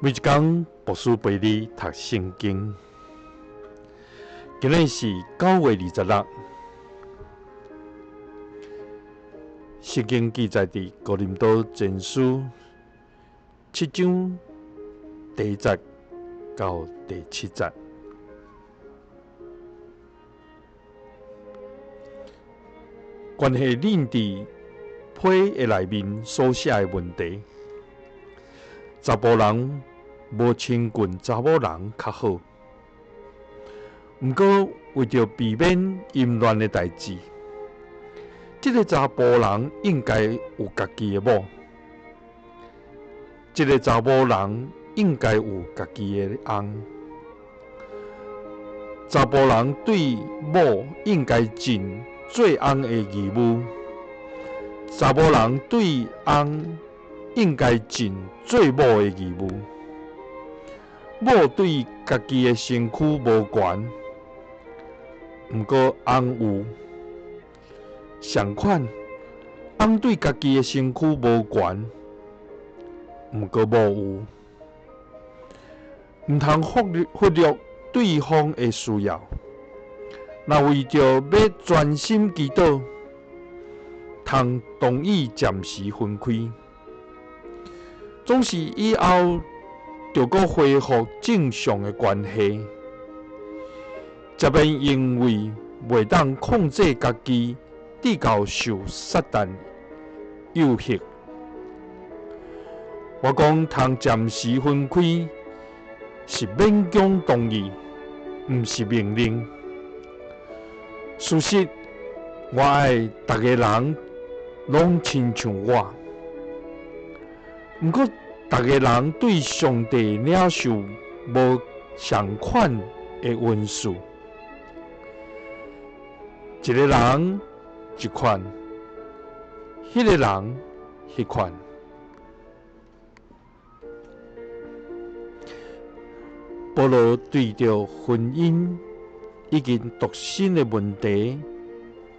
每一工，牧師陪你讀聖經。今日是9月26。聖經記載佇哥林多前書七章第一節到第七節。關係恁佇批的內面所寫的問題，查埔人無親近查某人較好。毋過為著避免淫亂的代誌，這个查埔人應該有家己的某，這个查某人應該有家己的翁。查埔人對某應該盡做翁的義務，查某人對翁應該盡做某的義務。某對家己的身軀無權，毋過翁有。相款，翁對家己的身軀無權，毋過某有。毋通忽略對方的需要。若為著欲專心祈禱，通同意暫時分開。總是以後著閣恢復正常的關係。這免因為袂當控制家己，致到受撒旦誘惑。我講通暫時分開，是勉強同意，毋是命令。事實，我愛逐个人攏親像我，毋過逐个人對上帝領受無仝款的恩賜。一个人一款，彼个人彼款。保羅對著婚姻以及獨身的問題，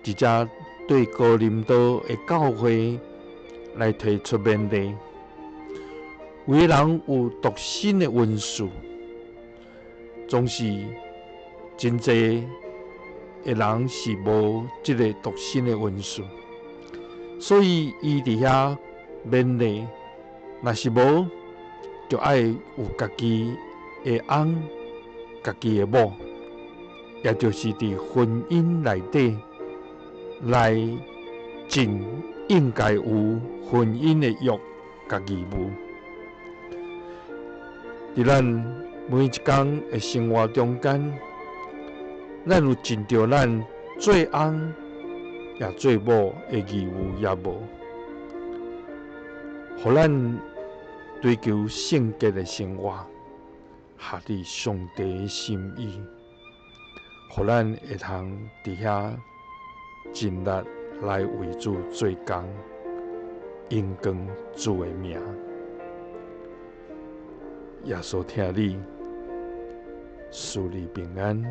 直接對哥林多的教會來提出勉勵。有的人有獨身的恩賜，總是真濟的人是無這個獨身的恩賜，所以伊佇遐勉勵，若是無，就愛有家己的翁，家己的某，也就是佇婚姻內底來盡應該有婚姻的約佮義務。佇咱每一工的生活中間，咱有盡著咱做翁也做某的義務也無，予咱追求聖潔的生活，合佇上帝的心意，予咱會通佇遐盡力來為主做工，榮光主的名。耶穌疼你，賜你平安。